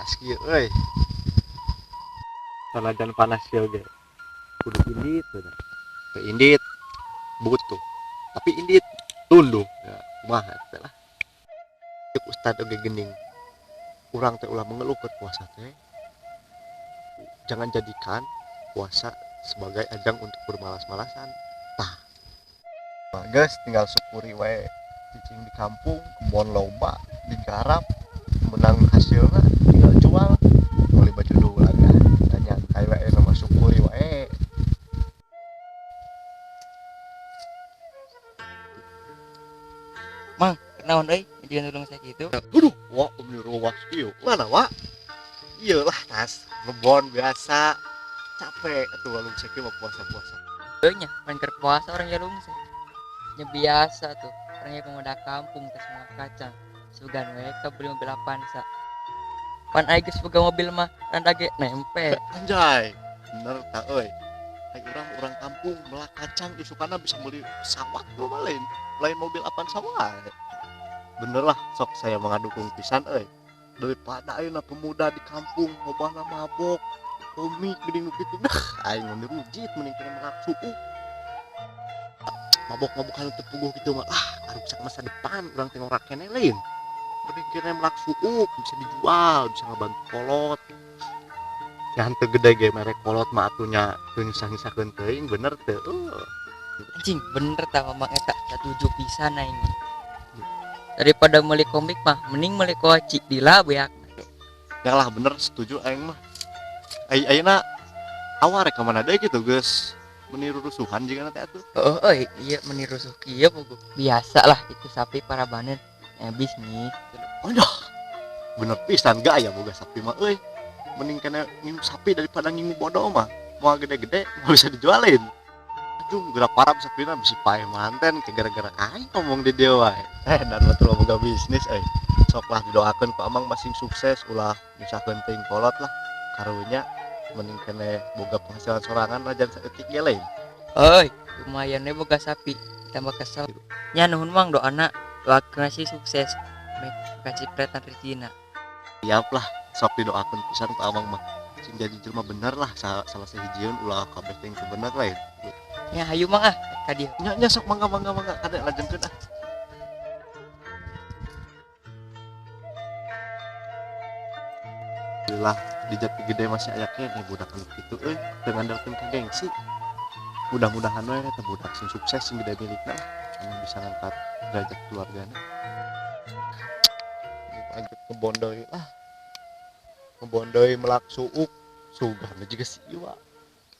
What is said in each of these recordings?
Panas kieu euy. Sanajan panas kieu ge kudu indit we. Teu indit butuh. Tapi indit tunduh ya kumaha teh lah. Cek ustad oge geuning urang teh ulah mengeluh keur puasa teh. Jangan jadikan puasa sebagai ajang untuk bermalas-malasan. Tah. Geus tinggal syukuri wae. Cicing di kampung, kebon loba, digarap, menang hasilna tinggal jual, beli baju dulu lagi. Nyantai wae nama syukuri wae. Mang, kenaon euy? Jangan nulung saya gitu. Aduh, wah meni ruas kieu. Mana, Wak? Iyalah tas, ngebon biasa. Capek atuh walung sakieu mah puasa-puasa. Heuh nya, pan keur puasa orang ya lungse. Nya biasa tuh, orangnya pemuda kampung teh semua kacang. Sugan we ka beli mobil Avanza. Pan aing geus boga mobil mah randa ge nempe. Anjay, bener ta euy. Ai urang kampung melak kacang isukana bisa beli pesawat mah lain, lain mobil Avanza wae. Bener lah, sok saya mengadukung pisan euy. Daripada ayeuna pemuda di kampung lobana mabok, komik geuning nu kitu dah, aing mah rujit mending kana melak suuk. Mabok-mabokan teu puguh kitu mah, ah karuksak masa depan urang teh ngorak keneh lain. Mending kena melak suuk bisa dijual, bisa ngabantu kolot. Ngan teu gede ge mere kolot mah atunya teu nyusah-nyusahkeun teuing bener teu. Anjing bener tah mamang eta satuju pisan aing mah. Daripada meuli komik mah mending meuli koci dila beak. Ya lah bener setuju aing mah. Ai ayeuna awar rek ka mana deui kitu geus meni rusuhan jigana teh atuh. Heeh euy, ieu meni rusuh kieu puguh. Biasalah itu sapi para banen bisnis. Aduh. Bener pisan gaya boga sapi mah euy. Mending kena ngingu sapi daripada ngingu bodoh mah. Moal gede-gede moal bisa dijualin. Aduh, geura parab sapina bisi paeh manten ke gara-gara aing ngomong di dieu wae. Dan betul boga bisnis euy. Sok lah didoakeun ku amang masing sukses ulah nyusahkeun teuing kolot lah. Karunya mending kene boga penghasilan sorangan lah jangan saeutik ge lain. Euy, lumayan we boga sapi tambah kesel. Nya nuhun mang doana, doakeun sih sukses. Mek kacipretan rezekina. Siap lah, sok didoakeun pisan ku amang mah. Sing jadi jelema bener lah, salah sahijieun ulah kabeh teh teu bener lain. Nya hayu mang ah, ka dieu. Nya nya sok mangga mangga mangga kade lajengkeun ah. Alhamdulillah di Jati Gede masih aya keneh budak anu kitu euy, teu ngandalkeun ka gengsi. Mudah-mudahan we eta budak sing sukses sing gede milikna lah, anu bisa ngangkat derajat keluargana. Lanjut ngebon deui lah. Ngebon deui melak suuk, sugana juga si Iwa.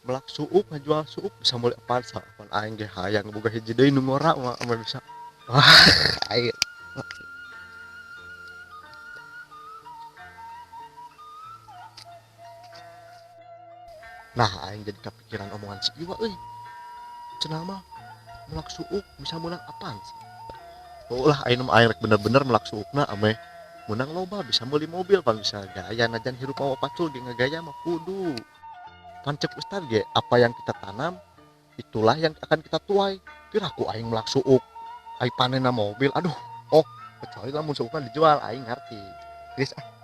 Melak suuk ngajual suuk bisa meuli Avanza. Pan aing ge hayang boga hiji deui nu ngora mah ame bisa. Wah, aing. Nah, aing jadi kepikiran omongan si Iwa euy. Cenah mah melak suuk bisa menang Avanza. Oh lah aing mah aing rek bener-bener melak suukna ame menang loba bisa meuli mobil pan bisa gaya najan hirup mau pacul ge ngagaya mah kudu. Pan cek ustad ge apa yang kita tanam itulah yang akan kita tuai. Piraku aing melak suuk aing panenna mobil aduh. Oh, kecuali lamun suukna dijual aing ngarti. Geus ah.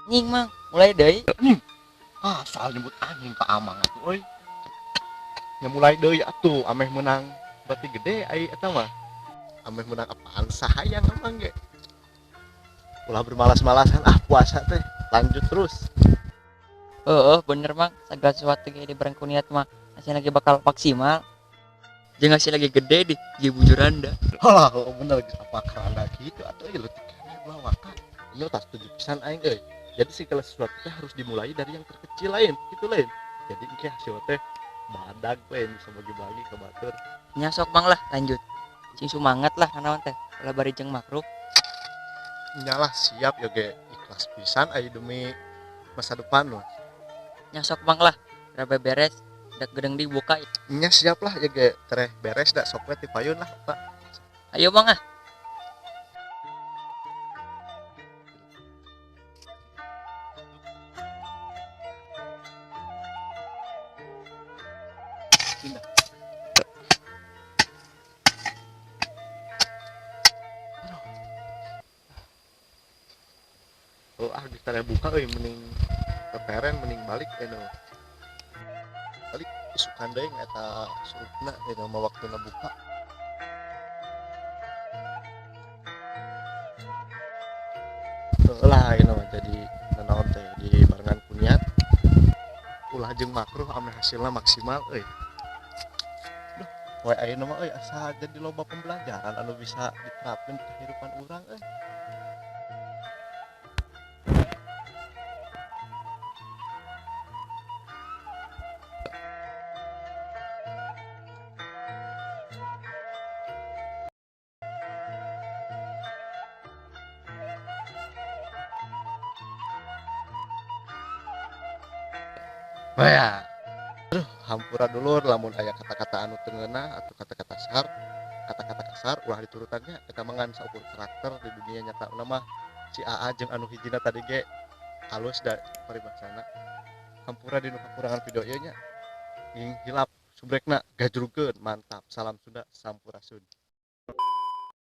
Anjing mang, mulai deui. Anjing. Ah, soal nyebut anjing ka amang atuh euy. Nya mulai deui atuh ameh menang berarti gede ai eta mah. Ameh menang apaan sahayang amang ge. Ulah bermalas-malasan ah puasa teh, lanjut terus. Heeh, bener mang, segala sesuatu ge dibareng ku niat mah hasilna lagi bakal maksimal. Jeung hasil lagi gede di jeung bujuranda. Halah, oh, bener geus apa karanda kitu atuh euy leutik keneh ulah waka. Ieu tas setuju pisan aing euy. Jadi segala sesuatu teh harus dimulai dari yang terkecil lain, gitu lain. Jadi engke hasil teh badag lain bisa bagi-bagi ke batur. Nya sok mang lah lanjut. Sing semangat lah nanaon teh, ulah bari jeung makruh. Nya lah siap ya ge ikhlas pisan ai demi masa depan mah. Nya sok mang lah, rada beres, dak gedeng dibuka. Nya siap lah ya ge tereh beres dak sok we ti payun lah, Pak. Ayo mang ah. Pindah. Oh, ah geus tara buka euy, mending peperen, mending balik eno. Balik isukan deui eta surupna eno mah waktuna buka. Lah eno mah jadi nanaon teh di barengan ku niat. Ulah jeung makruh ame hasilna maksimal euy. Duh, we ayeuna mah euy asa jadi loba pembelajaran anu bisa diterapkeun di kehidupan urang euy. Wah, aduh, hampura dulur lamun aya kata-kata anu teu ngeunah atau kata-kata sar, kata-kata kasar ulah diturutannya eta mah ngan saukur karakter di dunia nyata mah si AA jeung anu hijina tadi ge halus da paribasana. Hampura dinu kakurangan video ieu nya. Nging hilap subrekna gajrukeun mantap. Salam Sunda sampurasun.